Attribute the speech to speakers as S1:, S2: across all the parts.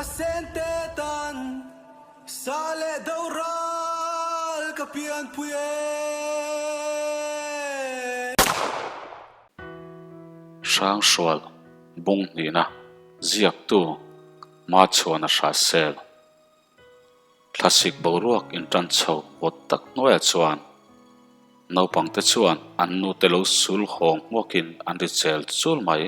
S1: sente tan sa leh do ral ka pianpui e.
S2: Hrangsual bung hnihna ziaktu Hmachhuana Hrahsel. Thlasik boruak intan chho vawt tak hnuaiah chuan naupangte chuan an nute lo sul hawng hmuakin an ri chel chul mai.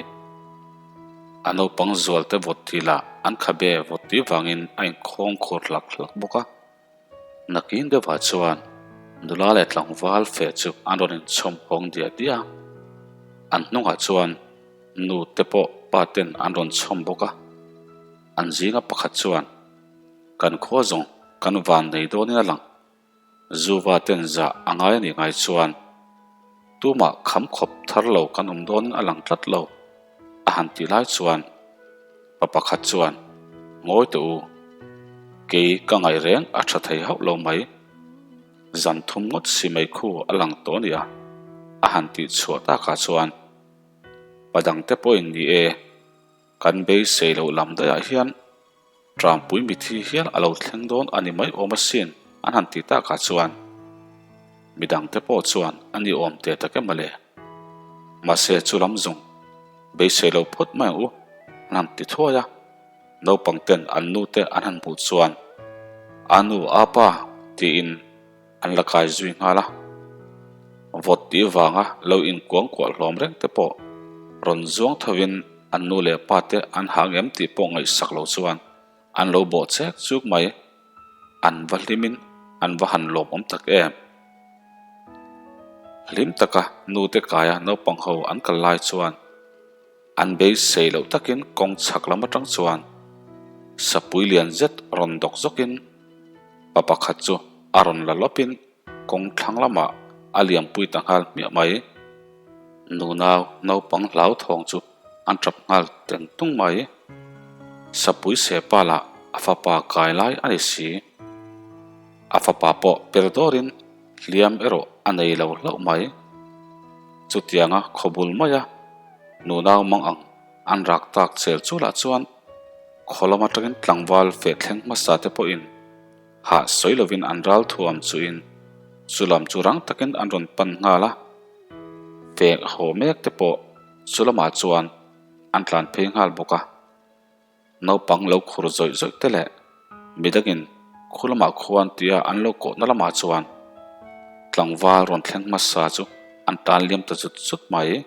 S2: A naupang zualte vawt ti lah an khabe vawt ti vangin a inkhawng khur hlak hlak bawk a. Nakin deuhah chuan nula leh tlangval feh chu an rawn inchhawm hawng diah diah a. An hnungah chuan nute pawh pa ten an rawn chhawm bawk a. An zinga pakhat chuan, Kan khua zawng kan van nei dawnin a lang. Zuva ten zah a ngai a nih ngai chuan tumah kham khawp thar lo kan awm dawnin a lang tlat lo, a han tih lai chuan pa pakhat chuan, Ngawi teh u, kei ka ngaih reng a tha thei hauh lo mai. Zan thum ngawt si mai khu a lang tawh a nia, a han tih chhuah takah chuan pa dangte pawhin ni e, Kan beisei loh lam daihah hian Tangpui mithi hial a lo thleng dawn a ni mai awm asin an han ti takah chuan midangte pawh chuan a ni awm teh tak em ale. Mahse chu lam zawng beisei lo phawt mai ang u an han ti thuai a, naupang ten an nu te an han hmuh chuan a nu a pa tiin an la kai zui nghal a, vawt tih vanga lo inkuangkuah hlawm reng te pawh rawn zuang thovin an nu leh pa te an hang em tih pawh ngaihsak lo chuan an lo bawh chek chuk mai, an va hlimin an va han lawmawm tak em. Hlim taka nu te kaia naupang ho an kal lai chuan an beisei loh takin kawng chhak lam atang chuan sapui lian zet rawn dawk zawkin Pa pakhat chu a rawn la lawpin kawng thlang lamah a liampui ta nghal hmiah mai. Nunau naupang hlauthawng chu an tap nghal teng tung mai. Sapui sepa lah a fapa kai lai a ni si. A fapa pawh per dawrin hliam erawh a nei lo hlauh mai. Chutianga khawbul maia nunau mang ang an rak tak chel chu lah chuan Khaw lam atangin tlangval feh thleng hmasa te pawhin hah sawi lovin an ral thuam chuhin chu lam chu rang takin an rawn pan nghal a, feh haw mek te pawh chu lamah chuan an tlan phei nghal bawk a. Naupang lo khur zawih zawih te leh midangin khu lamah khuan tia an lo kawhna lamah chuan tlangval rawn thleng hmasa chu an tan liam ta zut zut mai.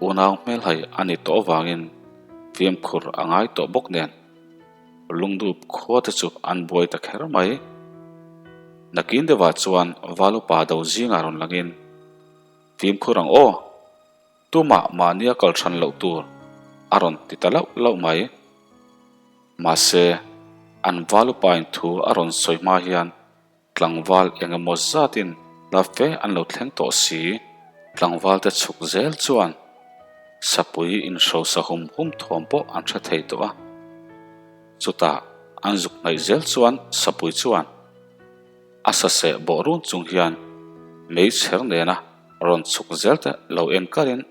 S2: Unau hmelhai a ni tawh avangin fimkhur a ngai tawh bawk nen lungdup khua te chu an buai ta kher mai. Nakin deuhah chuan Valupa do zingah rawn langin, Fimkhur ang aw! Tumah mahnia kal hran loh tur a rawn ti ta lauh lauh mai. Mahse, an Valupain thu a rawn sawi hma hian Tlangval eng emaw zatin hla fe an lo thleng tawh si. Tlangvalte chhuk zel chuan sapui inhrosa hum hum thuam pawh an hre thei tawh a. Chutah an zuk hnaih zel chuan sapui chuan a saseh bawh run chung hian meichher nena rawn chhuk zel te lo en karin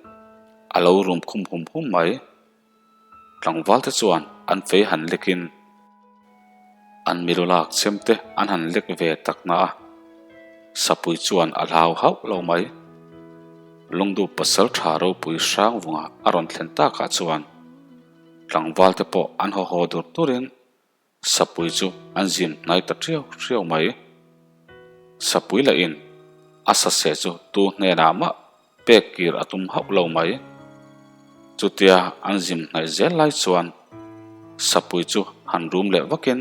S2: a lo rum khum hum hum mai. Tlangvalte chuan an fei han lekin an milu lak chem te an han lek ve tak na a, Sapui chuan a hlau hauh lo mai. Lungduh pasal tha ropui hrang vunga a rawn thlen takah chuan tlangvalte pawh an haw haw dur durin Sapui chu an zim hnai ta ṭiau ṭiau mai. Sapui lahin a saseh chu tu hnenah mah pek kir a tum hauh lo mai. Chutia an zim hnaih zel lai chuan Sapui chu han rum leh vakin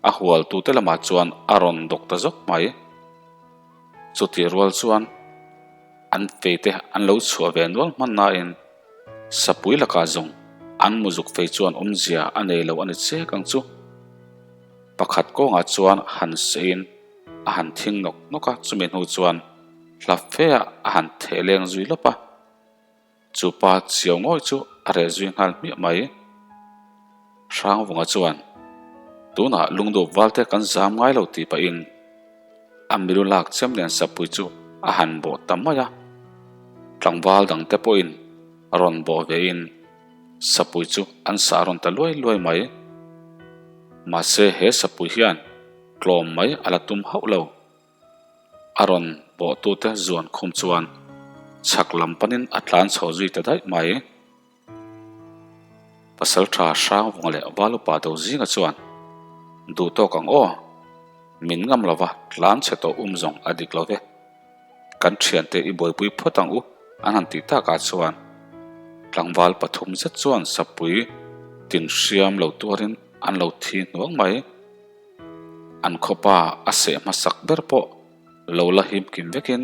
S2: a hualtute lamah chuan a rawn dawk ta zawk mai. Chutih rual chuan an feite an lo chhuah ve nual hman nain Sapui lakah zawng an muzuk fei chuan awmzia a nei lo a ni chek ang chu. Pakhat kawngah chuan han seiin a han thing nawk nawk a, chumi hnu chuan hla feah a han theh leng zui lawp a. Chu pa chiau ngawih chu a reh zui nghal hmiah mai. Hrangvunga chuan, Tunah lungdup valte kan zam ngai lo tih pahin a milu lak chem nen sapui chu a han bawh ta mai a. Tlangval dangte pawhin rawn bawh vein. Sapui chu an sah rawn ta luai luai mai. Mahse he sapui hian tlawm mai a la tum hauh lo. A rawn bawhtute zuan khum chuan chhak lam panin a tlan chho zui ta daih mai. Pasalṭha Hrangvunga leh Valupa do zinga chuan duh tawk ang aw, min ngam lova tlan chhe tawh um zawng a dik lo ve. Kan thiante i buaipui phawt ang u an han tih takah chuan tlangval pathum zet chuan sapui tin hriam lo tuarin an lo thi hnuang mai. An khawpa a seh hmasak ber pawh lo la him kim vekin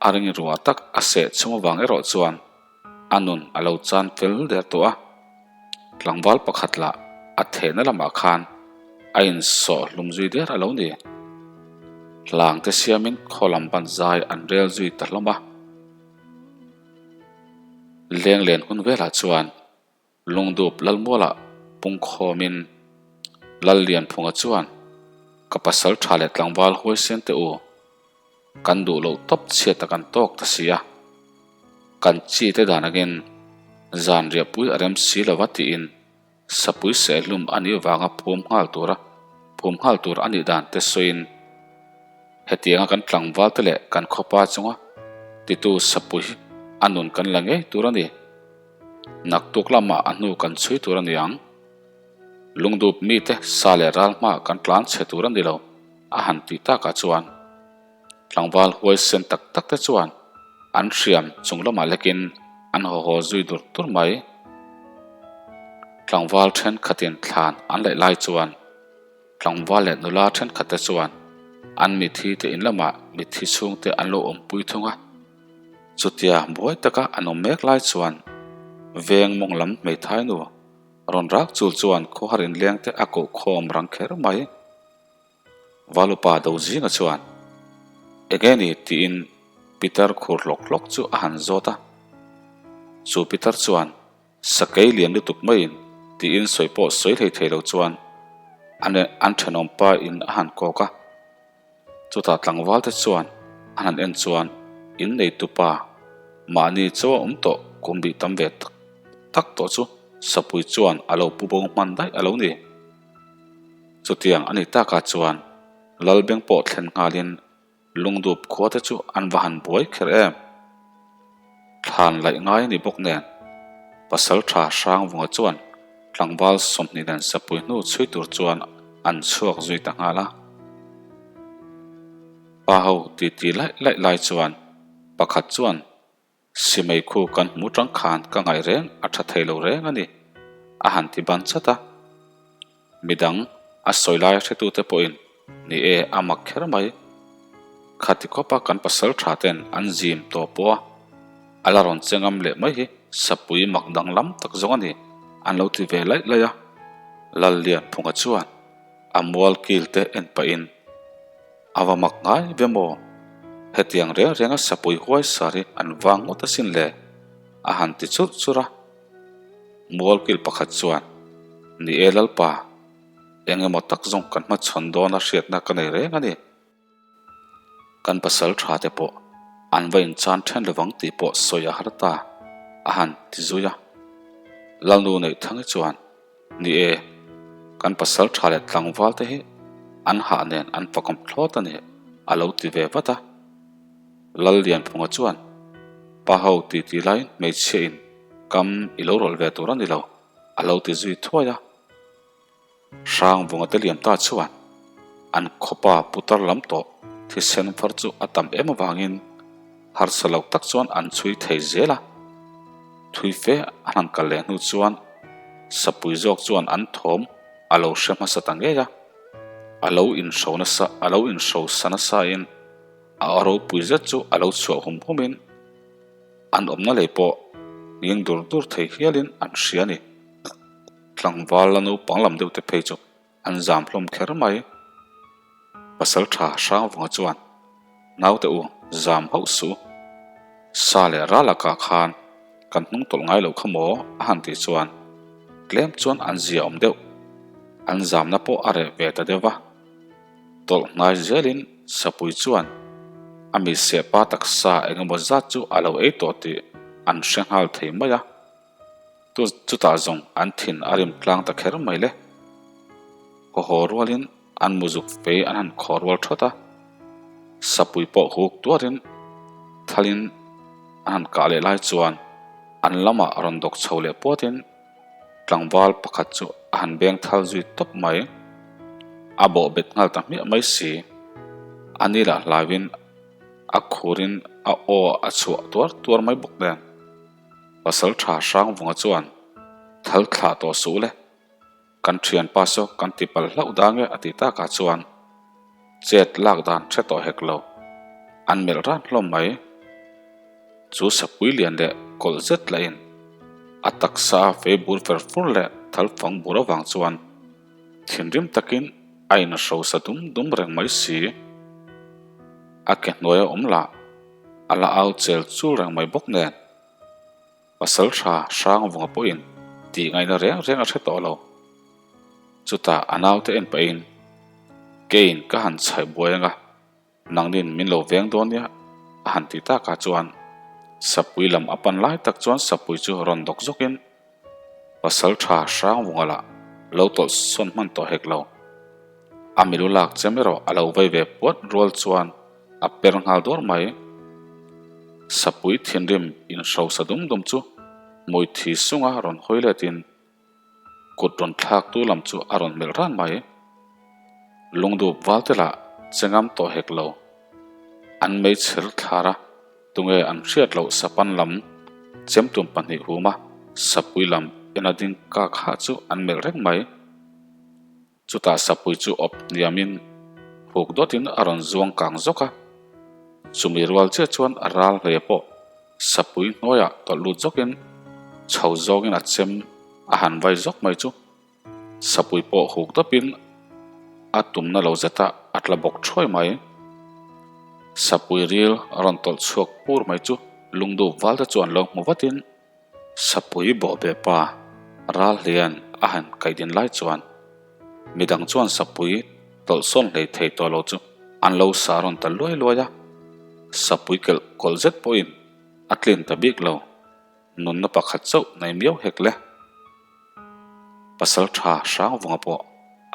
S2: a ring rua tak a seh chhung avang erawh chuan a nun a lo chan fel der tawh a. Tlangval pakhat lah a thehna lamah khan a insawh hlum zui der a lo ni. Hlang te siamin khaw lam ban zai an rel zui ta hlawm a. Lenglen hun velah chuan Lungdup Lalmualah pungkhawmin Lallianphunga chuan ka pasal tha leh tlangval huaisen teh u, kan duh loh tawp chhiat a kan tawk ta si a, kan chi te dan angin zan riahpui a rem si lova tiin sapui sehlum a nih vanga phum nghal tura phum nghal tur a nih dan te sawiin hetianga kan tlangval te leh kan khawpa chunga titu sapui a nun kan la ngei tur a ni. Naktuk lamah a hnu kan chhui tur a ni ang. Lungdup mite sa leh ral hmaah kan tlan chhe tur a ni lo, a han tih takah chuan tlangval huaisen tak tak te chuan an hriam chung lamah lekin an haw haw zui dur dur mai. Tlangval thenkhatin thlan an laih lai chuan tlangval leh nula thenkhat te chuan an mithi te in lamah mithi chhungte an lo awmpui thung a. Chutia buai taka an awm mek lai chuan veng mawng lam hmeithai nu Rawn rak chul chuan khawhar inleng te a koh khawm rang kher mai. Valupa do zinga chuan, Enge ni? tiin Peter khur hlawk hlawk chu a han zawt a. Chu Peter chuan, Sakei lian lutuk maiin tiin sawi pawh sawi hlei thei lo chuan an thenawm pa in a han kawk a. Chutah tlangval te chuan an han en chuan in neitupa mahni chaw a awm tawh kum bih tam ve tak tak tawh chu sapui chuan a lo pu bo hman daih a lo ni. Chutiang a ni takah chuan Lalbeng pawh thlen nghalin lungdup khua te chu an va han buai kher em. Thlan laih ngai a ni bawk nen pasal tha Hrangvunga chuan Tlangval 20 nen sapui hnu chhui tur chuan an chhuak zui ta nghal a. Pa ho titi laih laih lai chuan pakhat chuan Simei khu kan hmu tang khan ka ngaih reng a tha thei lo reng a ni a han ti ban chat a. Midang a sawi lai hretute pawhin ni e a mak kher mai. Khati khawpa kan pasal tha ten an zim tawh pawh a, a la rawn che ngam leh mai hi sapui mak danglam tak zawng a ni an lo ti ve laih laih a. Lallianphunga chuan a mual kil te en pahin a va mak ngai ve maw? Hetiang reng renga sapui huai sar hi an vang ngawt asin le a han ti churh churh a. Mual kil pakhat chuan, Ni e Lalpa, eng emaw tak zawng kan hmachhawn dawn a hriatna ka nei reng a ni. Kan pasal tha te pawh an va inchan then lovang tih pawh sawi a har ta, a han ti zui a. Lalnu Neihthang-i chuan, Ni e, kan pasal tha leh tlangval te hi an hah nen an fakawm thlawt a ni, a lo ti ve vat a. Lallianphunga chuan, Pa ho ti ti laiin hmeichhia in kam i lo rawlh ve tur a ni lo, a lo ti zui thuai a. Hrangvunga te liam ta chuan an khawpa putar lam tawh thisen far chu a tam em avangin harsa lo tak chuan an chhui thei zel a. Thui fe an han kal leh hnu chuan sapui zawk chuan an thawm a lo hre hmasa ta ngei a, a lo inhro nasa a lo inhro sa nasa in a ropui zet chu a lo chhuah hum hum in an awmna lei pawh nghing dur dur thei hialin an hria a ni. Tlangval la naupang lam deuh te phei chu an zam hlawm kher mai. Pasal tha Hrangvunga chuan, Naute u, zam hauh suh. Sa leh ral akah khan kan hnung tawlh ngai lo kha maw? a han tih chuan tlem chuan an zia awm deuh. An zamna pawh a reh ve ta deuh va. Tawlh hnai zelin Sapui chuan a mi sehpa taksa engemaw zat chu a lo ei tawh tih an hre nghal thei mai a. Chutah zawng an thin a rim tlang ta kher mai le. Haw haw rualin an muzuk fei an han khawh rual thawt a, sapui pawh huk tuarin thalin an han kah leh lai chuan an lamah rawn dawk chho leh puatin tlangval pakhat chu a han beng thal zui tawp mai. A bawh bet nghal ta hmiah mai si. A ni lah hlauin a khurin a aw a chhuah tuar tuar mai bawk nen. Pasal tha Hrangvunga chuan thal thlah tawh suh le. Kan thianpa saw kan ti palh hlauh dang e a ti takah chuan chet lak dan hre tawh hek lo. An melh ran hlawm mai. Chu sapui lian leh kawlh zet lahin a taksa a fei bur fer fur leh thal fang bur avang chuan thinrim takin a inhrosa dum dum reng mai si. A ke hnuaia awm lah a la au chel chul reng mai bawk nen. Pasal tha Hrangvunga pawhin tih ngaihna reng reng a hre tawh lo. Chutah a naute en pahin, Keiin ka han chhaih buai anga, nangnin min lo veng dawn nia a han ti takah chuan Sapui lam a pan lai tak chuan Sapui chu rawn dawk zawkin Pasal tha Hrangvunga lah lo tawlh sawn hman tawh hek lo. A milu lak chem erawh a lo vei ve puat rual chuan A per nghal dawr mai. Sapui thinrim inhrosa dum dum chu hmui thi sunga rawn hawi letin kut rawn thlak tu lam chu a rawn melh ran mai. Lungdup val te lah che ngam tawh hek lo. An meichher thlar a, tunge an hriat loh sapan lam chemtum pahnih huma sapui lam en a ding kak hah chu an melh reng mai. Chutah sapui chu awp hniamin huk dawtin a rawn zuang kang zawk a, chumi rual chiah chuan a ral hle pawh sapui hnuaiah tawlh lut zawkin chho zawngin a chem a han vai zawk mai chu sapui pawh huk dawpin a tumna lo zetah a tla bawk thuai mai. Sapui ril a rawn tawlh chhuak pur mai chu lungdup valte chuan lo hmu vatin Sapui bawhbeh pa ral hlian a han kaih din lai chuan midang chuan sapui tawlhsawn hlei thei tawh lo chu an lo sa rawn ta luai luai a, sapui kelh kawlh zet pawhin a tlin ta bik lo, nunna pakhat chauh nei miau hek le. Pasal tha Hrangvunga pawh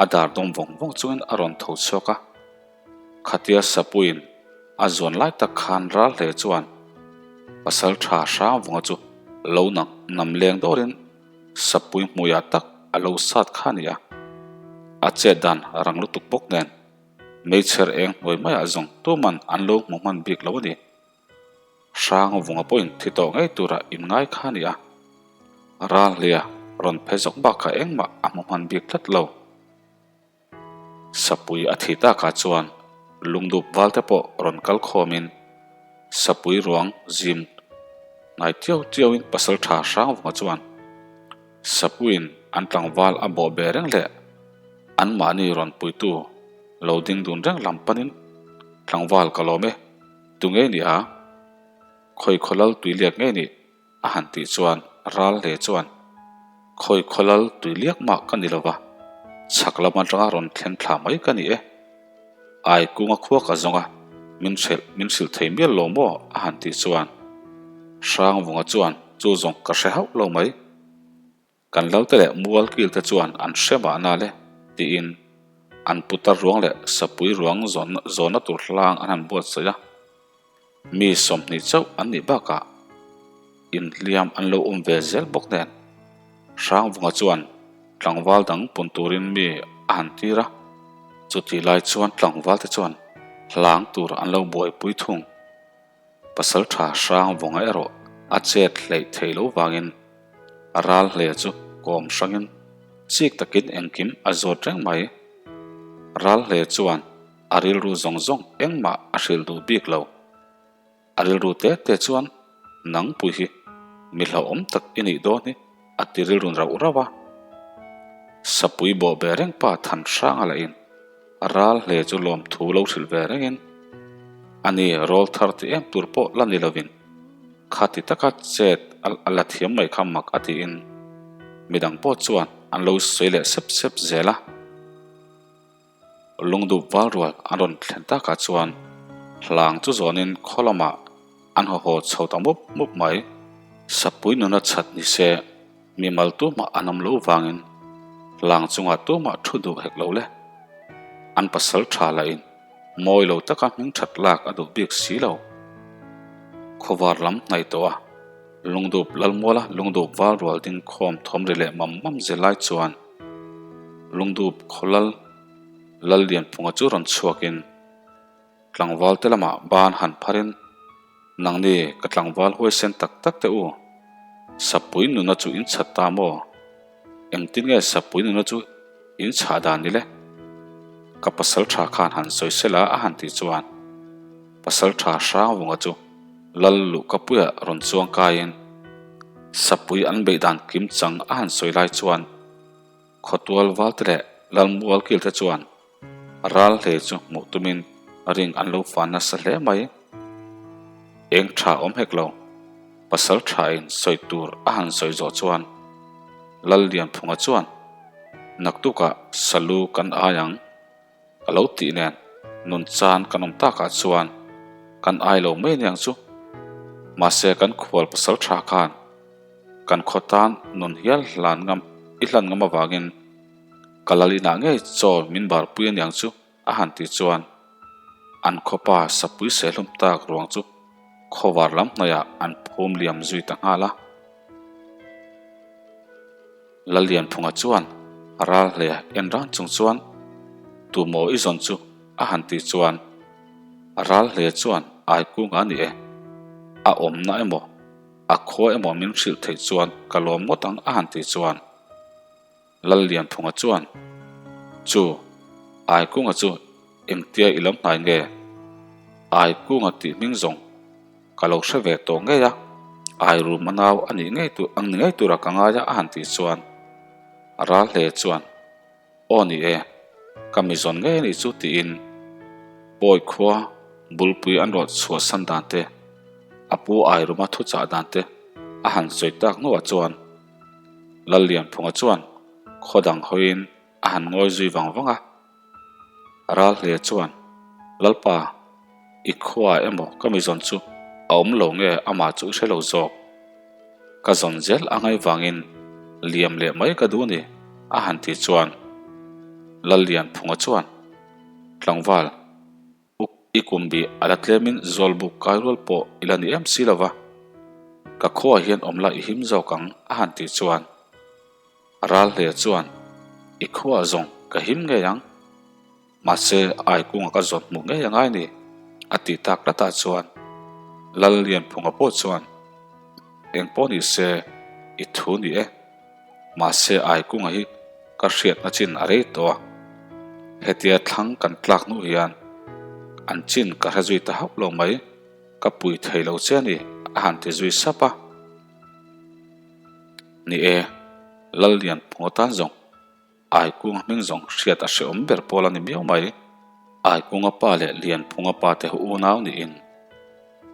S2: a dar dawm vawng vawng chungin a rawn tho chhuak a, Khatia Sapuiin a zuan lai tak khan ral hle chuan pasal tha Hrangvunga chu lo nak nam leng dawrin Sapui hmuiah tak a lo sat kha a ni a. A chet dan rang lutuk bawk nen meichher eng hnuai maiah zawng tuman an lo hmu hman bik lo a ni. Hrangvunga pawhin thi tawh ngei tura inngai kha a ni a. Ral hlia rawn phe zawk bakah engmah a hmu hman bik tlat lo. Sapui a thih takah chuan lungdup valte pawh rawn kal khawmin Sapui ruang zim hnai tiau tiauin pasal tha Hrangvunga chuan Sapuiin an tlangval a bawh be reng leh anmahni rawn puitu lo ding dun reng lam panin tlangval ka lawm e, tu ngei ni a? Khawi khawlal tuiliak ngei ni? A han tih chuan ral hle chuan, Khawi khawlal tui liak mah ka ni lova, chhak lam atanga rawn thleng thla mai ka ni e. Ai kunga khua ka zawng a, min hrelh min hrilh thei mial lo maw? a han tih chuan Hrangvunga chuan chu zawng ka hre hauh lo mai. Kan lote leh mual kil te chuan an hre mahna le tiin an putar ruang leh sapui ruang zawnna tur hlang an han buatsaih a. Mi 20 chauh an nih bakah inhliam an lo awm ve zel bawk nen Hrangvunga chuan tlangval dang pun turin mi a han tir a, chutih lai chuan tlangval te chuan hlang tur an lo buaipui thung. Pasal tha Hrangvunga erawh a chet hleih theih loh vangin a ral hle chu kawm hrangin chik takin engkim a zawt reng mai. Ral hle chuan a rilru zawng zawng engmah a hrilh duh bik lo. A rilru te te chuan nangpui hi mi hlauhawm tak i nih dawn hi a ti rilrun rauh rauh a. Sapui bawh ve reng pa Thanhranga lahin ral hle chu lawmthu lo hrilh ve rengin ani rawl thar ti em tur pawh la ni lovin khati taka chet a la thiam mai kha mak a tiin midang pawh chuan an lo sawi leh sep sep zel a. Lungdup val rual an rawn thlen takah chuan hlang chu zawnin khaw lamah an haw haw chho ta mup mup mai. Sapui nuna chhat ni se. Mimal tumah an awm lo vangin hlang chungah tumah thu duh hek lo le. An pasal tha lahin mawi lo taka hming that lak a duh bik si lo. Khawvar lam hnaih tawh a, Lungdup Lalmuala Lungdup val rual ding khawm thawm ri leh mam mam zel lai chuan Lungdup khawlal Lallianphunga chu rawn chhuakin Tlangval te lamah ban han pharin, Nangni ka tlangval huaisen tak tak teh u, Sapui nuna chu in chhat ta maw? Engtin nge Sapui nuna chu in chhah dan ni le? Ka pasal tha khan han sawi sela a han tih chuan pasal tha Hrangvunga chu Lal Luhkapuia rawn chuang kaiin Sapui an beih dan kim chang a han sawi lai chuan Khawtual valte leh Lalmual kilte chuan Ral hle chu hmuh tumin ring an lo fan nasa hle mai. Eng tha awm hek lo, pasal thain sawi tur a han sawi zawh chuan Lallianphunga chuan naktukah salu kan ai ang a lo tih nen nun chan kan awm takah chuan kan ai lo mai aniang chu. Mahse kan khual pasal tha khan kan khaw tan nun hial hlan ngam i hlan ngam avangin Ka lal inah ngei chaw min barpui aniang chu a han tih chuan an khawpa sapui sehlum tak ruang chu khawvar lam hnuaiah an phum liam zui ta nghal a. Lallianphunga chuan ral hle en ran chung chuan Tumaw i zawn chu a han tih chuan ral hle chuan Aikunga a ni e, a awmna emaw a khua emaw min hrilh theih chuan ka lawm ngawt ang a han tih chuan Lallianphunga chuan, Chu, Aikunga chu engtia i lo hnai nge? Aikunga tih hming zawng ka lo hre ve tawh ngei a, Airum a nau a nih ngei tur ang ni ngei tura ka ngai a a han tih chuan a ral hle chuan, Aw ni e, ka mi zawn ngei a nih chu tiin Pawi khua bulpui an rawh chhuahsan dan te, a pu Airuma thuchah dan te a han sawi tak hnuah chuan, Lallianphunga chuan khaw dang hawiin a han ngawi zui vang vang a. Ralhlia chuan, Lalpa, i khuaah emaw ka mi zawn chu a awm lo nge amah chu i hre lo zawk? Ka zawn zel a ngaih vangin liam leh mai ka duh a ni, a han ti chuan Lallianphunga chuan, Tlangval, Uk i kum bih a la tlemin zawlbuk kai rual pawh i la ni em si lo va, ka khuaah hian awm la i him zawk ang a han tih chuan ral hle chuan i khuaah zawng ka him ngei ang, mahse Aikunga ka zawn hmuh ngei angai ni a tih tak tlatah chuan Lallianphunga pawh chuan engpawh ni se i thu ni e. Mahse Aikunga hi ka hriatna chin a rei tawh a, hetia thlang kan tlak hnu hian an chin ka hre zui ta hauh lo mai, ka pui thei lo che a ni a han ti zui sap a. Ni e, Lallianphunga tan zawng Aikunga hming zawng hriat a hrehawm ber pawl a ni miau mai. Aikunga pa leh Lianphunga pa te unau niin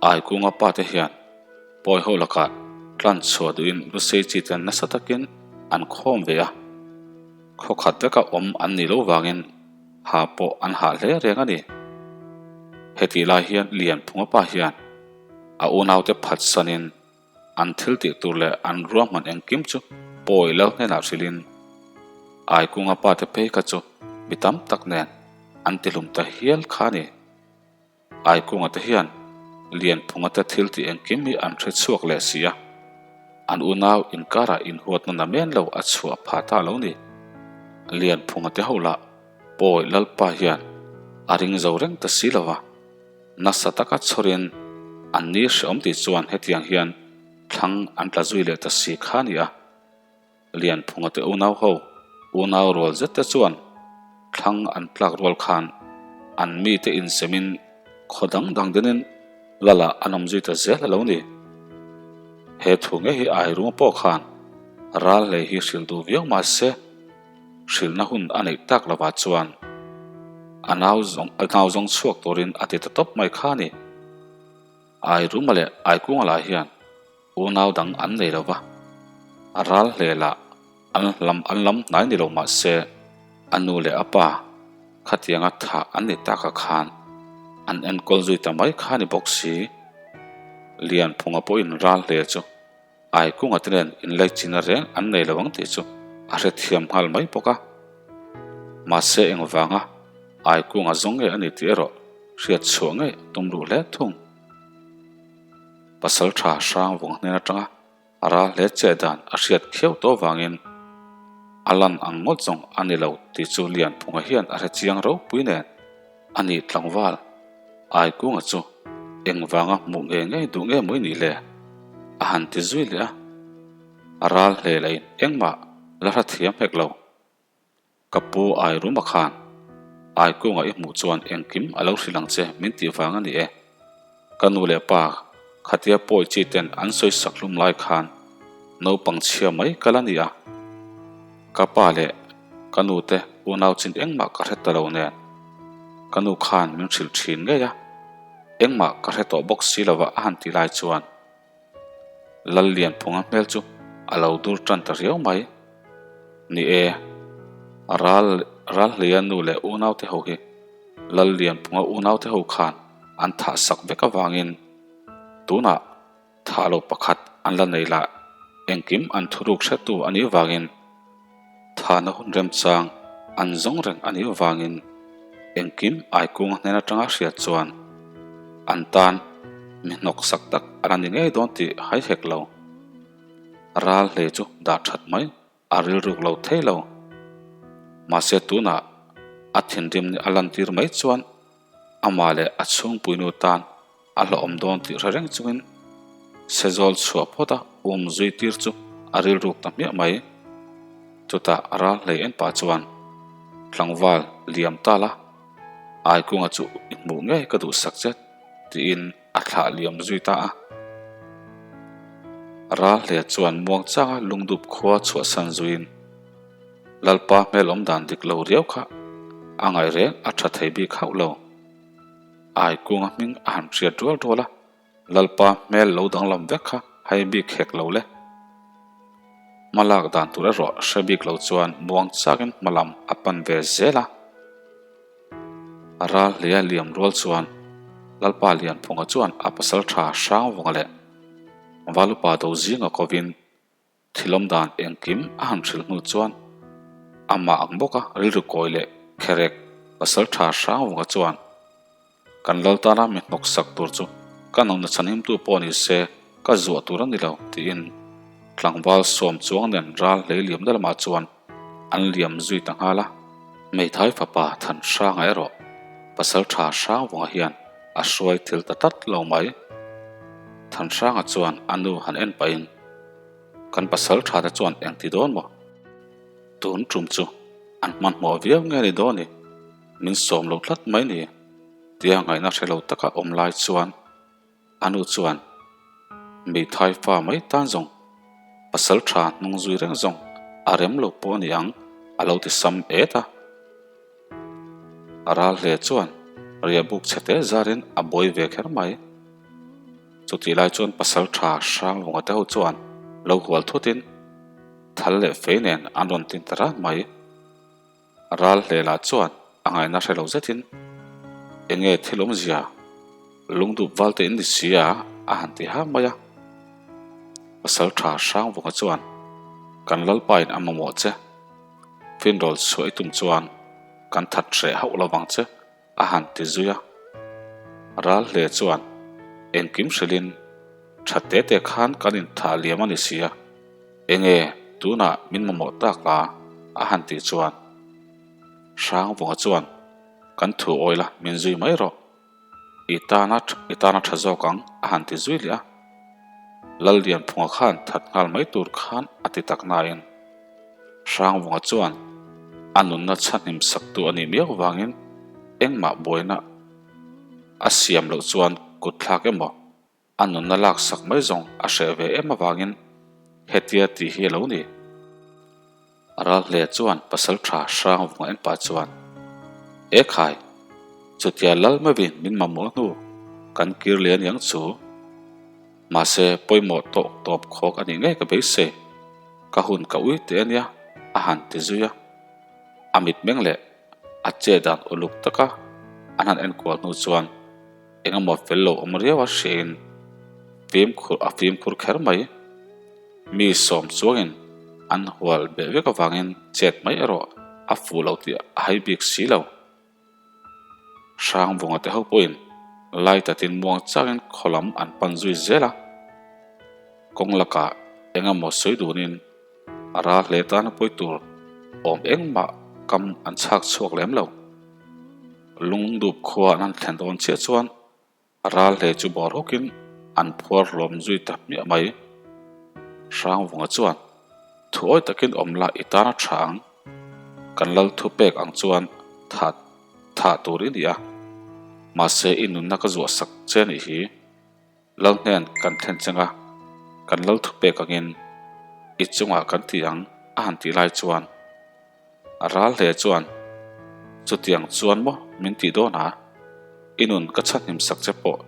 S2: Aikunga pa te hian pawi ho lakah tlan chhuah duhin Lusei chi ten nasa takin an khawm ve a. Khaw khat veka awm an nih loh vangin ha pawh an hah hle reng a ni. Hetih lai hian Lianphunga pa hian a unaute phatsanin An thil tih tur leh an ruahman engkim chu pawi lo hnenah hrilhin Aikunga pa te phei kha chu mi tam tak nen an tihlum ta hial kha a ni. Aikunga te hian Lianphunga te thil tih engkim hi an hre chhuak leh si a, an unau inkarah inhuatna namen lo a chhuah phah ta lo ni. Lianphunga te ho lah pawi Lalpa hian a ring zo reng ta si lo va. Nasa taka chhawrin an ni hreawm tih chuan hetiang hian thlang an tla zui leh ta si kha a ni a. Lianphunga te unau ho, unau rual zet te chuan thlang an tlak rual khan an mite insemin khaw dang dang dinin Lala an awm zui ta zel a lo ni. He thu ngei hi Airunga pawh khan ral hlei hi hrilh duh viau mahse, Hrilhna hun a neih tak lovah chuan a nau zawng a nau zawng chhuak turin a ti ta tawp mai kha a ni. Airuma leh Aikunga lah hian unau dang an nei lo va, a ral hle lah an lam an lam hnai ni lo mah se a nu leh a pa khatianga thah an ni taka khan an enkawl zui ta mai kha a ni bawk si. Lianphunga pawhin ral hle chu. Aikunga te nen inlaichinna reng an nei lo ang tih chu a hrethiam nghal mai bawk a. Mahse engvanga Aikunga zawng nge a ni tih erawh hriat chhuah ngei a tum ruh hle thung. Pasal tha hrang vawng hnen atanga a ral hle che dan a hriat khiau tawh avangin a lan ang ngawt zawng a ni lo tih chu Lianphunga hian a hre chiang ropui nen a ni tlangval Aikunga chu engvanga hmuh ngei ngei duh nge maw i nih le? A han ti zui leh a, a ral hle lahin engmah la hrathiam hek lo. Ka pu Airuma khan Aikunga i hmuh chuan engkim a lo hrilh ang che min tih vang a ni e. Ka nu leh pa khatia pawi chi ten an sawi sak hlum lai khan naupang chhia mai ka la ni a. Ka pa leh ka nu te unau chin engmah ka hre ta lo nen ka nu khan min hrilh thin ngei a, engmah ka hre tawh bawk si lova a han ti lai chuan Lallianphunga hmel chu a lo dur tan ta riau mai. Ni e, ral Ralhleia nu leh unaute ho hi Lallianphunga unaute ho khan an thah sak vek avangin tunah thah lo pakhat an la nei lah engkim an thuruk hretu a nih vangin thahna hun remchang an zawng reng a nih vangin engkim Aikunga hnen atanga hriat chuan an tan mi hnawk sak tak a la ni ngei dawn tih hai hek lo. Ral hle chu dah that mai a rilruk lo thei lo. Mahse tunah a thinrim ni a lantir mai chuan amah leh a chhungpuinu tan a hlawhawm dawn tih hre reng chungin Sezawl chhuah phawt a um zui tir chu a rilruk ta hmiah mai. Chutah ral hlei en pah chuan tlangval liam ta la, Aikunga chu i hmuh ngei ka duhsak che tiin a thlah liam zui ta a. Ral hle chuan muang changa lungdup khua chhuahsan zuiin Lalpa hmel awm dan dik lo riau kha a ngaih reng a tha thei bik hauh lo. Aikunga hming a han hriat rual rual a, Lalpa hmel lo danglam vek kha hai bik hek lo le. Hma lak dan tur erawh hre bik lo chuan muang chakin hma lam a pan ve zel a. Ral hleia liam rual chuan Lalpa Lianphunga chuan a pasal tha Hrangvunga leh Valupa do zinga kovin Thilawm dan engkim a han hrilh hnu chuan amah ang bawka rilru kawi leh kherek pasal tha Hrangvunga chuan Kan lal tana mi hnawk sak tur chu ka nunna chhanhimtu pawh ni se ka zuah tur a ni lo tiin tlangval sawm chuang nen ral hlei liamna lamah chuan an liam zui ta nghal a. Hmeithai fapa Thanhranga erawh pasal tha Hrangvunga hian a hruai thil ta tlat lo mai. Thanhranga chuan a nu han en pahin Kan pasal tha te chuan eng ti dawn maw? Tun tum chu an hmanhmawh viau nge ni dawn i? Min sawm lo tlat mai ni tia ngaihna hre lo taka awm lai chuan a nu chuan Meithai fa mai tan zawng pasal tha hnung zui reng zawng a rem lo pawh a ni ang a lo ti sam et a. A ral hle chuan riahbuk chhe te zarin a buai ve kher mai. Chutih lai chuan pasal tha Hranglunga te ho chuan lo hual thutin thal leh fei nen an rawn tin ta ran mai. Ral hlelah chuan a ngaihna hre lo zetin enge thil awmzia lungdup val te in ni si a a han ti ha mai a. Pasal tha Hrangvunga chuan kan Lalpain a mamawh che, finrawl chhuah i tum chuan kan that hreh hauh lovang che a han ti zui a. Ral hle chuan engkim hrilhin tha te te khan kan inthah liam a ni si a, enge tunah min mamawh tak la a han tih chuan Hrangvunga chuan kan thu awi la min zui mai rawh, i tana i tana tha zawk ang a han ti zui leh a. Lallianphunga khan that nghal mai tur khan a ti tak nain Hrangvunga chuan a nunna chhahnim saktu a nih miau vangin engmah buaina a siam loh chuan kut thlak emaw a nunna laksak mai zawng a hreh ve em avangin hetia tih hi a lo ni. Ral hle chuan pasal tha Hrangvunga en pah chuan, E khai, chutia lal meuhin min mamawh hnu kan kir leh aniang chu. Mahse pawimawh tawk tawp khawk a nih ngei ka beisei, ka hun ka ui teh ania a han ti zui a. A mitmeng leh a che dan uluk taka an han enkual hnu chuan engemaw fel lo awm riau a hriain fimkhur a fimkhur kher mai. Mi sawm chuangin an hual beh vek avangin chet mai erawh a fuh lo tih a hai bik si lo. Hrangvunga te ho pawhin lai tatin muang changin khaw lam an pan zui zel a. Kawng lakah eng emaw sawi dunin a ral hle tana pawi tur awm engmah kam an chhak chhuak lem lo. Lungdup khua an han thlen dawn chiah chuan A ral hle chu bawr hawkin an phuar hlawm zui ta hmiah mai. Hrangvunga chuan, Thuawi takin awm la i tan a tha ang. Kan lal thu pek ang chuan thah thah tur i ni a. Mahse i nunna ka zuah sak che nih hi. Lal hnen kan thlen cheng a, kan lal thu pek angin i chungah kan ti ang a han tih lai chuan, A ral hle chuan, Chutiang chuan maw min tih dawn a? I nun ka chhahnim sak che pawh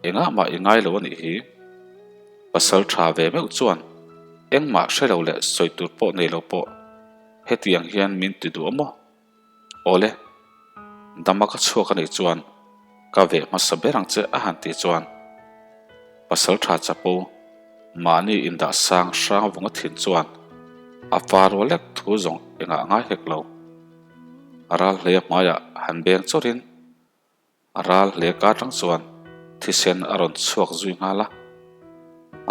S2: engah mah i ngai lo a nih hi. Pasal tha ve meuh chuan engmah hre lo leh sawi tur pawh nei lo pawh hetiang hian min ti duh a maw? Awle, dama ka chhuak a nih chuan ka veh hmasa ber ang che a han tih chuan pasal tha chapo Mahni indah sang hrang vunga thin chuan a fa rual lek thu zawng engah ngai hek lo. A ral hle hmaiah han beng chawrhin a ral hle kar tang chuan thisen a rawn chhuak zui nghal a.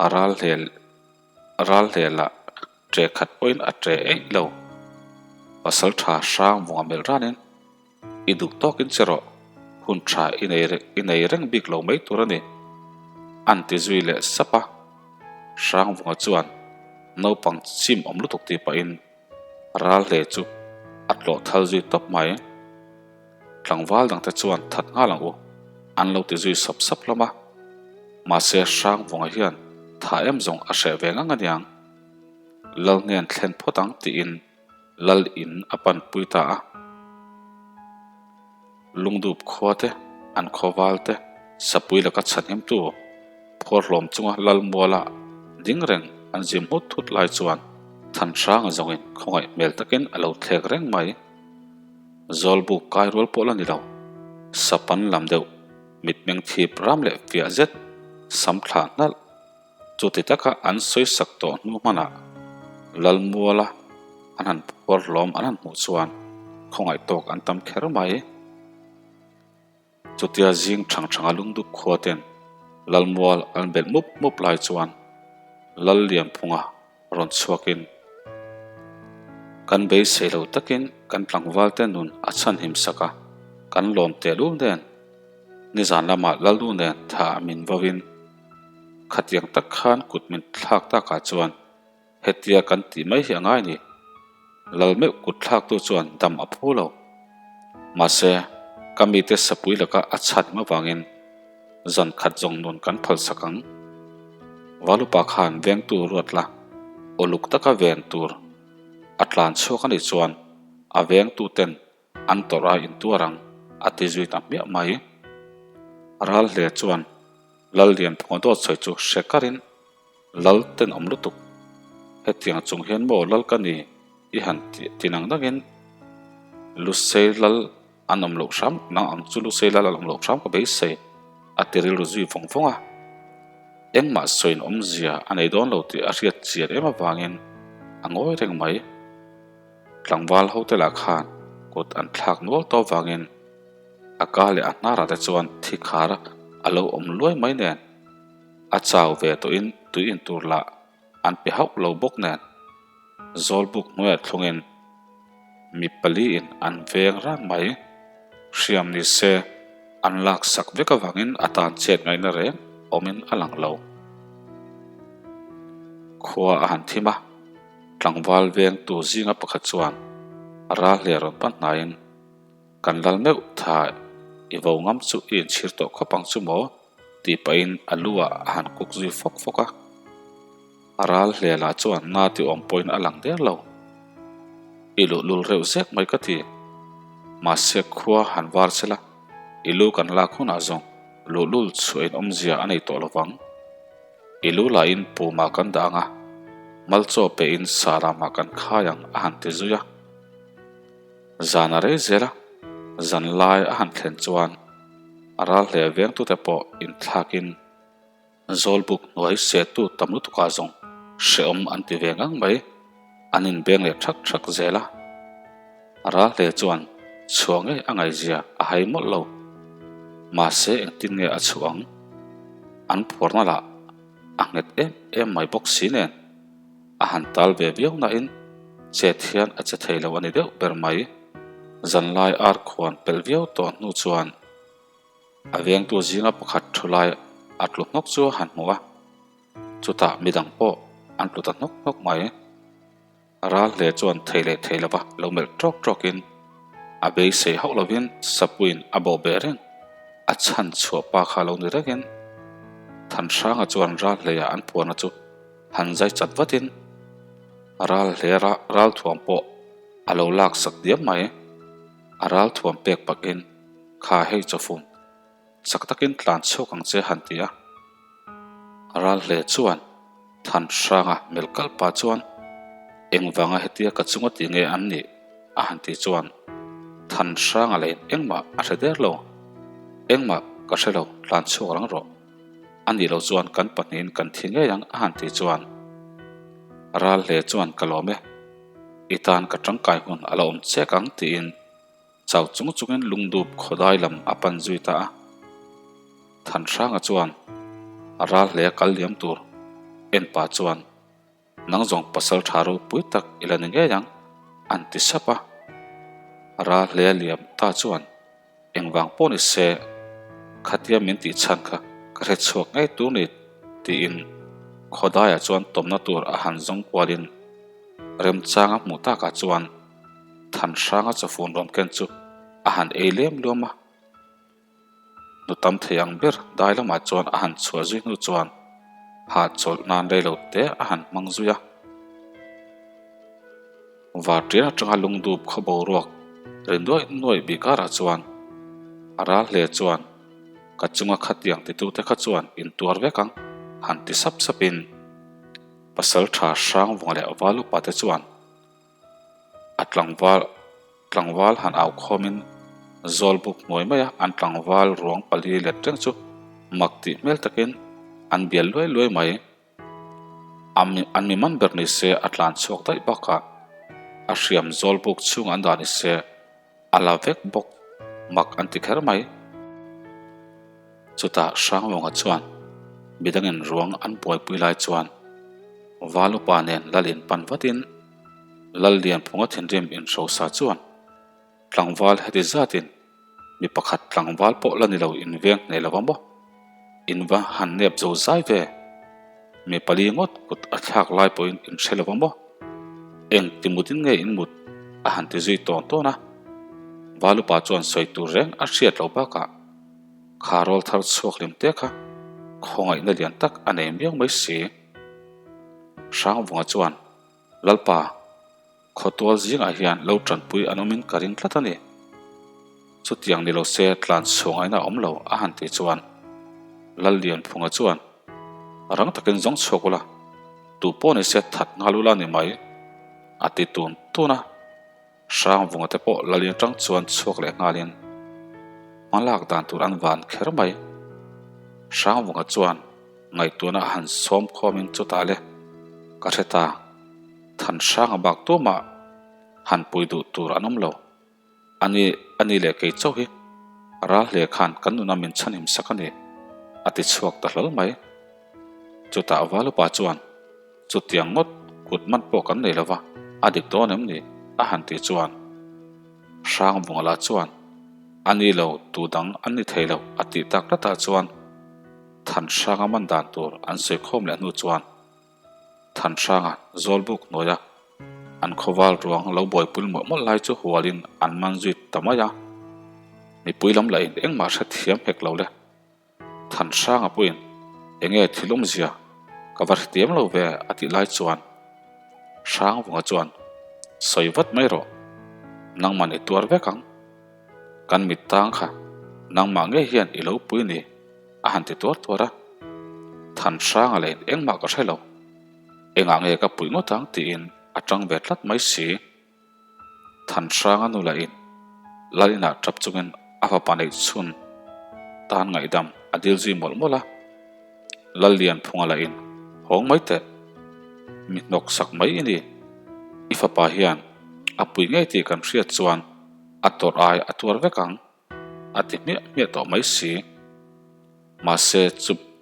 S2: A ral hle ral hle lah ṭe khat pawhin a ṭe eih lo. Pasal ṭha hrang vunga melh ranin I duh tawkin che rawh, hun tha i nei i nei reng bik lo mai tur a ni, an ti zui leh sap a. Hrangvunga chuan naupang chim awm lutuk tih pahin ral hle chu a tlawh thal zui tawp mai. Tlangval dangte chuan that nghal ang u, an lo ti zui sap sap hlawm a. Mahse Hrangvunga hian tha em zawng a hreh ve ngang aniang. Lalhnen thlen phawt ang tiin Lal in a panpui ta a. Lungdup khua te, an khawval te, sapui laka chhanhimtu phuar hlawm chunga Lal muala ding reng an zim hmut thut lai chuan Thanhranga zawngin khawngaih hmel takin a lo thlek reng mai. Zawlbuk kai rual pawh la ni lo, sapan lam deuh mitmeng thip ram leh fiah zet sam thlah hnalh Chuti taka an sawisak tawh hnu hmanah Lalmuala an han phuar hlawm an han hmuh chuan khawngaih tawk an tam kher mai. Chutia zing thang thanga lungdup khua ten Lalmual an belh mup mup lai chuan Lallianphunga rawn chhuakin kan beisei lo takin kan tlangval te nun a chhanhim sak a, kan lawm tehlul nen nizan lamah Lalnu nen tha min vauin Khatiang tak khan kut min thlak takah chuan hetia kan tih mai hi a ngai ni. Lal meuh kut thlaktu chuan dam a phu lo. Mahse, ka mite sapui laka a chhan him avangin zan khat zawng nun kan phalsak ang. Valupa khan vengtu ruat la, uluk taka ven tur a tlan chhuak a nih chuan a vengtuten An tawrh a intuar ang, a ti zui ta hmiah mai. Ral hle chuan Lal Lianphunga dawt sawi chu hre karin Lal tenawm lutuk. Hetiang chung hian maw Lal ka ni i han tih ti nang nangin Lusei Lal an awm loh hram nang ang chu Lusei Lal an awm loh hram ka beisei a ti rilru zui vawng vawng a. Engmah sawiin awmzia a nei dawn lo tih a hriat chian em avangin a ngawi reng mai. Tlangval hote lah khan kut an thlak nual tawh avangin a ka leh a hnarah te chuan thi khar a lo awm luai mai nen a chau ve tawhin tui in tur lah an pe hauh lo bawk nen Zawlbuk hnuaiah thlungin mi paliin an veng ran mai. Hriam ni se an lak sak vek avangin a tan chet ngaihna reng awmin a lang lo. Khua a han thim a. Tlangval vengtu zinga pakhat chuan a ral hle rawn pan hnaiin, Kan lal meuh tha i vo ngam chu i inchhir tawh khawp ang chu maw? tih pahin a lu ah a han kuk zui fawk fawk a. A ral hle lah chuan na ti awm pawhin a lang der lo. I luhlul reuh zek mai ka ti. Mahse khua han var sela, i lu kan lak hunah zawng luhlul chhuah in awmzia a nei tawh lovang. I lu lahin pumah kan dah ang a, malchaw pehin saramah kan khai ang a han ti zui a. Zan a rei zel a, zan lai a han thlen chuan a ral hle vengtute pawh inthlakin Zawlbuk hnuai setu tam lutukah zawng Hrehawm an ti ve ngang mai. An inbeng leh thak thak zel a. Ral hle chuan chhuah ngei a ngaihzia a hai mawlh lo. Mahse engtin nge a chhuah ang? An phuarna lah a nghet em em mai bawk si nen a han tal ve viau nain chet hian a che thei lo a ni deuh ber mai. Zanlai ar khuan pelh viau tawh hnu chuan a vengtu zinga pakhat thu lai a tlu hnawk chu a han hmu a, chutah midang pawh an tlu ta hnawk hnawk mai. Ral hle chuan thei leh thei lova lo melh tawk tawkin a beisei hauh lovin Sapuiin a bawh beh reng. A chhan chhuah pa kha lo ni rengin Thanhranga chuan ral hleiah an phuarna chu han zai chat vatin ral hle ralthuam pawh a lo lak sak diam mai. A ralthuam pek pakin kha hei chawfum Chak takin tlan chhuak ang che han ti a. Ral hle chuan Thanhranga melh kalh pah chuan engvanga hetia ka chunga ti nge an nih a han tih chuan Thanhranga leh engmah a hre der lo. Engmah ka hre lo, tlan chhuak rang rawh. A nih loh chuan kan pahnihin kan thi ngei ang a han tih chuan Ral hle chuan ka lawm e, i tan ka tangkai hun a la awm chek ang tiin Chau chung chungin lungdup khawdai lam a pan zui ta a. Thanhranga chuan a ral hle a kal liam tur en pah chuan nang zawng pasal tha ropui tak i la ni ngei ang an ti sap a. A ral hle a liam ta chuan engvang pawh ni se khatia min tih chhan kha ka hre chhuak ngei tur ni tiin khawdaiah chuan tawmna tur a han zawng kualin remchanga hmuh takah chuan Thanhranga chawfun rawn ken chu a han ei lem luam a, nu tam thei ang ber dai lamah chuan a han chhuah zui hnu chuan hahchawlh nan rei lo te a han hmang zui a. Varṭian aṭanga lungdup khaw boruak ri nuaih nuaih bih karah chuan a ral hle chuan ka chunga khatiang titute kha chuan intuar vek ang han ti sap sapin Pasalṭha Hrangvunga leh Valupa te chuan A tlangval tlangval han au khawmin zawl buk hnuai maia an tlangval ruang pali let reng chu mak tih hmel takin an bial luai luai mai. An mi man ber ni se a tlan chhuak daih bakah a hriam zawl buk chhung an dah ni se A la vek bawk mak an ti kher mai. Chutah Hranglawnga chuan midangin ruang an buaipui lai chuan Valupa nen lal in pan vatin Lallianphunga thinrim inhrosa chuan tlangval heti zatin mi pakhat tlangval pawh la ni lo inveng hneh lo va maw? In va han nep zo zai ve. Mi pali ngawt kut a thlak lai pawhin in hre lo va maw? Eng ti mutin nge in mut? a han ti zui tawn tawn a. Valupa chuan sawi tur reng a hriat loh bakah kha rawl thar chhuak hlim te kha khawngaihna lian tak a nei miau mai si. Hrangvunga chuan Lalpa, Khawtual zingah hian lo tanpui an awmin ka ring tlat a ni. Chutiang ni lo se tlan chhuangaina a awm lo a han tih chuan Lallianphunga chuan rang takin zawng chhuak ula, tu pawh ni se that nghal ula ni mai a ti tun tun a. Hrangvunga te pawh Lalian tang chuan chhuak leh nghalin hma lak dan tur an van kher mai. Hrangvunga chuan ngaihtuahna a han sawm khawmin chutah le ka hre ta. Thanhranga bak tumah han pui duh tur an awm lo. Ani, ani leh kei chauh hi ral hle khan kan nuna min chhanhim sak a ni, a ti chhuak ta hlawl mai. Chutah Valupa chuan, Chutiang ngawt kut man pawh kan nei lova, a dik dawn em ni? a han tih chuan Hrangvunga lah chuan, Ani lo, tu dang an ni thei lo, a tih tak tlatah chuan Thanhranga man dan tur an sawi khawm leh hnu chuan, Thanhranga Zawlbuk hnuaia an khawval ruang lo buaipui mawlh mawlh lai chu hualin an man zui ta mai a. Mipui lam lahin engmah hrethiam hek lo le. Thanhranga pawhin enge thil awmzia ka va hrethiam lo ve a tih lai chuan Hrangvunga chuan sawi vat mai rawh, nangman i tuar vek ang. Kan mit tang kha nangmah ngei hian i lo pui ni. A han ti tuar tuar a, Thanhranga leh engmah ka hre lo, engah nge ka puih ngawt ang tiin a tang ve tlat mai si. Thanhranga nu lahin lal inah tap chungin a fapa neih chhun tan ngaihdam a dil zui mawlh mawlh a, Lallianphunga lahin hawng mai teh. Mi hnawk sak mai i ni. I fapa hian a pui ngei tih kan hriat chuan a tawrh ai a tuar vek ang, a ti hmiah hmiah tawh mai si. Mahse,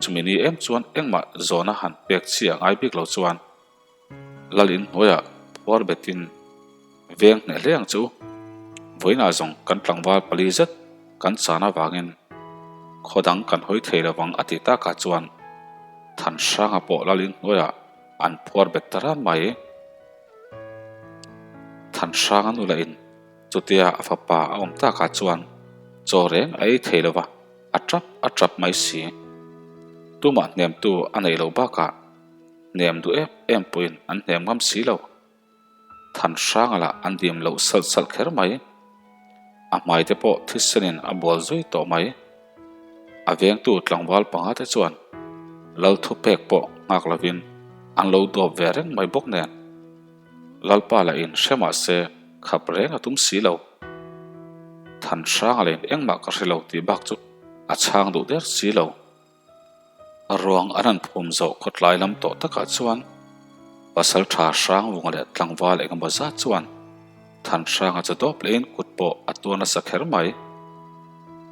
S2: chumi ni em chuan engmah zawhna han pek chi a ngai bik lo chuan Lal in hnuaiah phuar betin veng hneh hle ang che u. Vawiinah zawng kan tlangval pali zet kan chan avangin khaw dang kan hawi thei lovang a ti takah chuan Thanhranga pawh Lal in hnuaiah an phuar bet ta ran mai. Thanhranga nu lahin chutia a fapa a awm takah chuan chaw reng a ei thei lova a tap a tap mai si. Tumah hnemtu a neih loh bakah Hnem duh em em pawhin an hnem ngam si lo. Than hranga lah an dim loh salh salh kher mai. A hmai te pawh thisenin a bual zui tawh mai. A vengtu tlangval panga te chuan Lal thupek pawh nghak lovin an lo dawp ve reng mai bawk nen. Lalpa lah in hre mah se khap reng a tum si lo. Than hranga leh in engmah ka hre lo tih bak chu a chhang duh der si lo. Ruang an han phum zawh khawtlai lam tawh takah chuan pasal tha Hrangvunga leh tlangval engemaw zat chuan Thanhranga chu dawp lehin kut pawh a tuar nasa kher mai.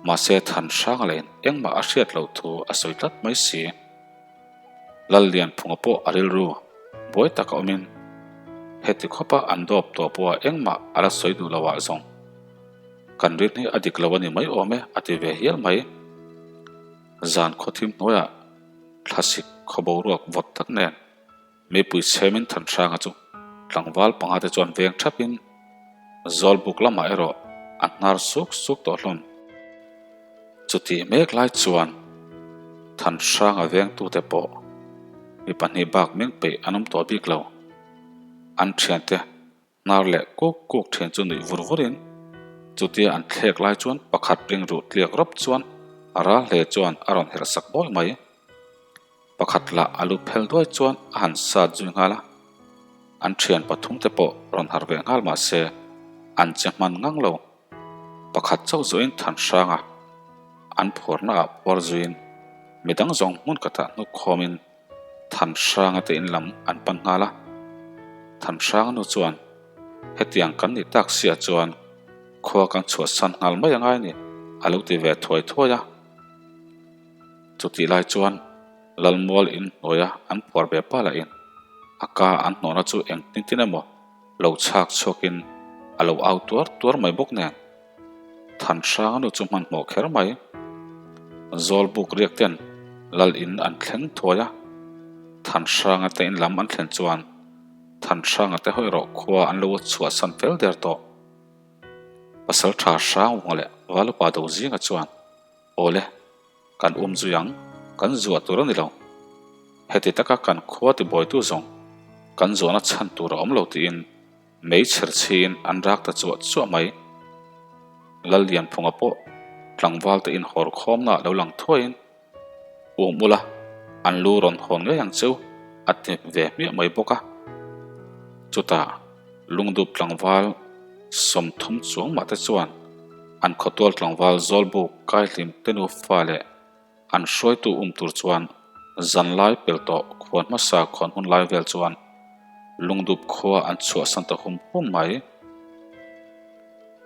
S2: Mahse Thanhranga lehin engmah a hriat loh thu a sawi tlat mai si. Lallianphunga pawh a rilru buai taka awmin heti khawpa an dawp tawh pawha engmah a la sawi duh loh ah zawng kan rin hi a dik lo a ni mai awm e a ti ve hial mai. Zan khawthim hnuaiah thlasik khaw boruak vawt tak nen mipui chhemin Thanhranga chu tlangval panga te chuan veng thapin Zawlbuk lamah erawh a hnar suk suk tawh hlawm. Chutih mek lai chuan Thanhranga vengtute pawh mi pahnih bak meng peih an awm tawh bik lo. An thiante Hnar leh kuk kuk thian chu nuih vur vurin chutia an thlek lai chuan pakhat ring ruh tliak rawp chuan a ral hle chuan a rawn herh sak bawi mai. Pakhat lah a lu phel duai chuan a han sat zui nghal a, an thian pathum te pawh rawn harh ve nghal mah se an che hman ngang lo. Pakhat chauh zuiin than hrang a, an phuarna ah phuar zuiin midang zawng hmun khatah hnuk khawmin Thanhranga te in lam an pan nghal a. Thanhranga nu chuan, Hetiang kan nih tak sia chuan khua kan chhuahsan nghal mai angai ni, a lo ti ve thuai thuai a. Chutih lai chuan Lalmual in hnuaia an phuar ve pa lahin a ka an hnawhna chu engtin tin emaw lo chhak chhuakin a lo au tuar tuar mai bawk nen. Thanhranga nu chu hmanhmawh kher mai. Zawlbuk riak ten lal in an thleng thuai a, Thanhranga te in lam an thlen chuan Thanhranga te hawi rawh khua an lo chhuahsan fel der tawh. Pasaltha Hrangvunga leh Valupa Dozinga chuan, Awle, kan um zui ang, kan zuah tur a ni lo. Heti taka kan khua tibuaitu zawng kan zuahna chhan tur a awm lo tiin, Mei chher chhiin an rak ta chuah chuah mai. Lallianphunga pawh tlangval te inhawr khawmna lo lang thuaiin, Um ula, an lu rawn hawn ngei ang cheu, a ti ve hmiah mai bawk a. Chutah lungdup tlangval 30 chuang mah te chuan an khawtual tlangval Zawlbuk Kaihlim te nufa leh An hruaitu um tur chuan zanlai pel tawh khuan hmasa khawn hun lai vel chuan lungdup khua an chhuahsan ta hum hum mai.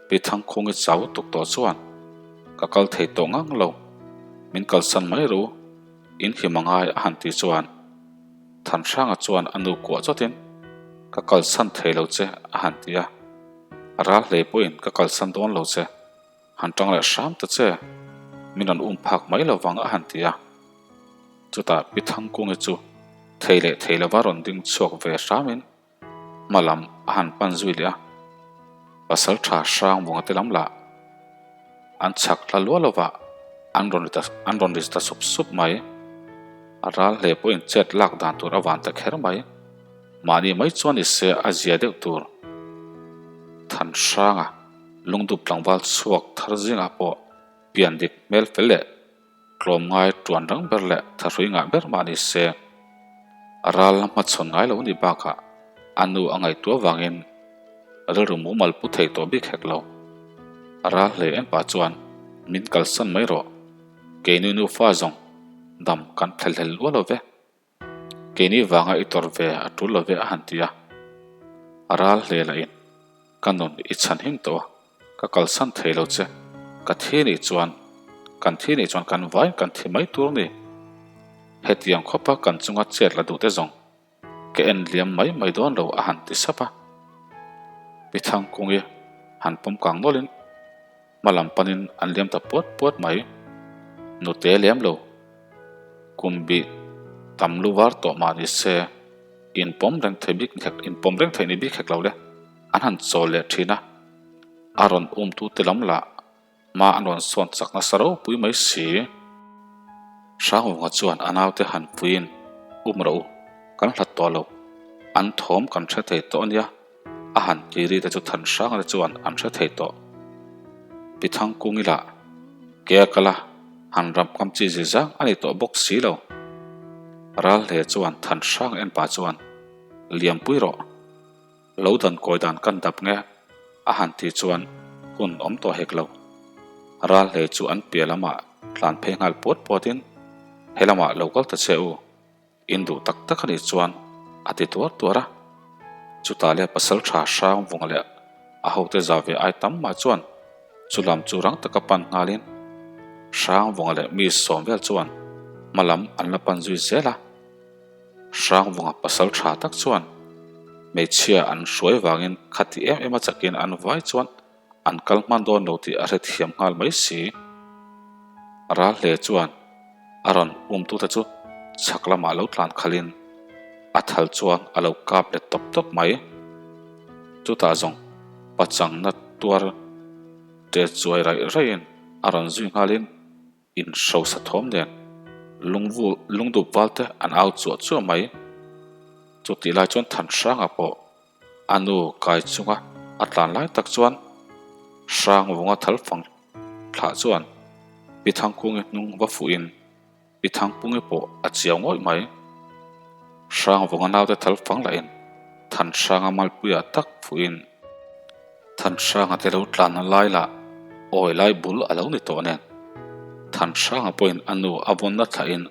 S2: Pi Thangkhungi chau tuk tawh chuan ka kal thei tawh ngang lo, min kalsan mai ru, in him a ngai a han ti chuan Thanhranga chuan a nu kuah chawtin ka kalsan thei lo che a han ti a, ral hlei pawhin ka kalsan dawn lo che. Han tang leh hram ta che, min rawn um phak mai lo vang a han ti a. Chutah Pi Thangkungi chu thei leh thei lova rawn ding chhuak ve hramin hma lam a han pan zui leh a. Pasal tha hrang vunga te lam lah an chhak hla luah lova an rawn ri ta an rawn ri ta sup sup mai. A ral hle pawhin chet lak dan tur a van ta kher mai. Mahni mai chuan ni se a zia deuh tur. Thanhranga. Lungdup tlangval chhuak thar zingah pawh pian dik hmel fel leh tlawmngai tuan rang ber leh thahrui ngah ber mah ni se, a ral la hmachhawn ngai lo ni bakah a nu a ngaihtuah vangin rilru mumal pu thei tawh bik hek lo. A ral hle em pah chuan min kalsan mai rawh, keini nufa zawng dam kan thlelhlel luah lo ve. Keini vanga i tawrh ve a tul lo ve a han ti a. A ral hle lah in ka nun i chhan him tawh a, ka kalsan thei lo che. Ka thi nih chuan, kan thi nih chuan kan vaiin kan thi mai tur ni. Hetiang khawpa kan chunga chet la duh te zawng ka en liam mai mai dawn lo a han ti sap a. Pi Thangkungi han pawm kang nawlhin hma lam panin an liam ta puat puat mai. Nute lem lo, kum bih tam lu var tawh mah ni se inpawm reng thei bik hek inpawm reng theih ni bik hek lo le an han chawl leh thin a. A rawn umtute lam lah Hma an rawn sawn chak nasa ropui mai si. Hrangvunga chuan a naute han puiin, Um rawh u, kan hlat tawh lo. An thawm kan hre thei tawh a nia, a han ti ri te chu Thanhranga te chuan an hre thei tawh. Pi Thangkungi lah ke a kal a, han ram kam chi zi zang a ni tawh bawk si lo. Ralhle chuan Thanhranga en pah chuan, Liampui rawh. Lo dan kawi dan kan dap nge? A han tih chuan hun awm tawh hek lo. Ral hlei chu an piah lamah tlan phei nghal puat puatin, He lamah lo kal ta che u, in duh tak tak a nih chuan a ti tuar tuar a. Chutah leh pasal tha hrang vunga leh a hote za ve ai tam mah chuan chu lam chu rang taka pan nghalin hrang vunga leh mi sawm vel chuan hma lam an la pan zui zel a. Hrangvunga pasal tha tak chuan hmeichhia an hruai vangin khati em em a chakin an vai chuan an kal hman dawn lo tih a hrethiam nghal mai si. Ralhle chuan a rawn umtute chu chhak lamah lo tlan khalhin a thal chuan a lo kap let tawp tawp mai. Chutah zawng pachangna tuar ṭe chuai raih raihin a rawn zui nghalin, In hrosa thawm nen lungvu lungdup val te an au chuah chuah mai. Chutih lai chuan Thanhranga pawh a nu kai chunga a tlan lai tak chuan Hrangvunga thal fang thlah chuan Pi Thangkungi hnung va fuhin Pi Thangpungi pawh a chiau ngawih mai. Hrangvunga naute thal fang lahin Thanhranga malpuiah tak fuhin Thanhranga te lo tlanna lai lah awi lai bul a lo ni tawh nen. Thanhranga pawhin a nu a vawnna thlahin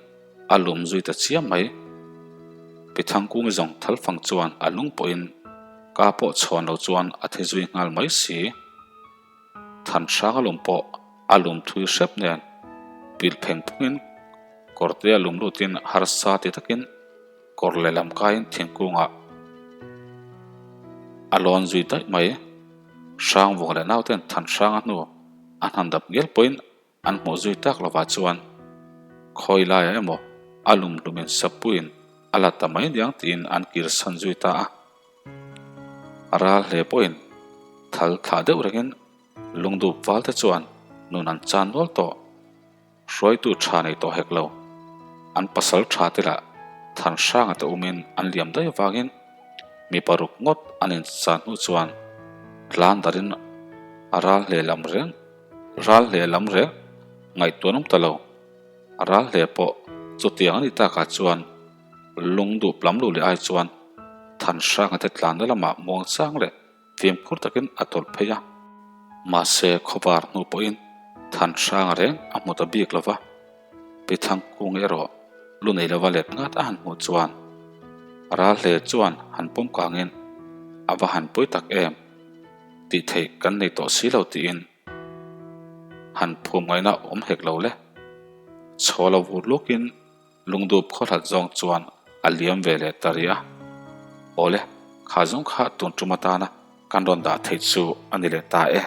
S2: a lum zui ta chiam mai. Pi Thangkungi zawng thalfang chuan a lung pawhin ka pawh chhawn lo chuan a thi zui nghal mai si. Thanhranga lum pawh a lum thui hrep nen pil pheng phungin kawrte a lum lutin harsa ti takin Kawr lehlam kaiin thingkungah a lawn zui daih mai. Hrangvunga leh nauten Thanhranga hnu an han dap ngial pawhin an hmuh zui tak lovah chuan khawi laiah emaw a lum hlumin sapuiin a la ta mai niang tiin an kir san zui ta a. Ral hle pawhin thal thlah deuh rengin lungdup valte chuan nun an chan nual tawh. Hruaitu tha nei tawh hek lo. An pasal tha te lah Thanhranga te umin an liam daih avangin mi paruk ngawt an inchan hnu chuan tlan darin a ral hle lam reng ral hle lam reng ngaihtuah an awm ta lo. A ral hle pawh chutiang a ni takah chuan lungdup lam luh leh ai chuan Thanhranga te tlanna lamah muangchang leh Fimkhur takin a tawlh phei a, mahse khawvar hnu pawhin Thanhranga reng a hmu ta bik lo va, Pi Thangkung erawh lu nei lova let ngat a han hmuh chuan ral hle chuan han pawm kangin a va han pui tak em tih theih kan nei tawh si lo tiin han phum ngaihna awm hek lo le. Chhaw lo vur lukin Lungdup khawhlat zawng chuan a liam ve leh ta rih a, Awle, kha zawng kha tun tum atana kan rawn dah theih chu a ni leh ta e.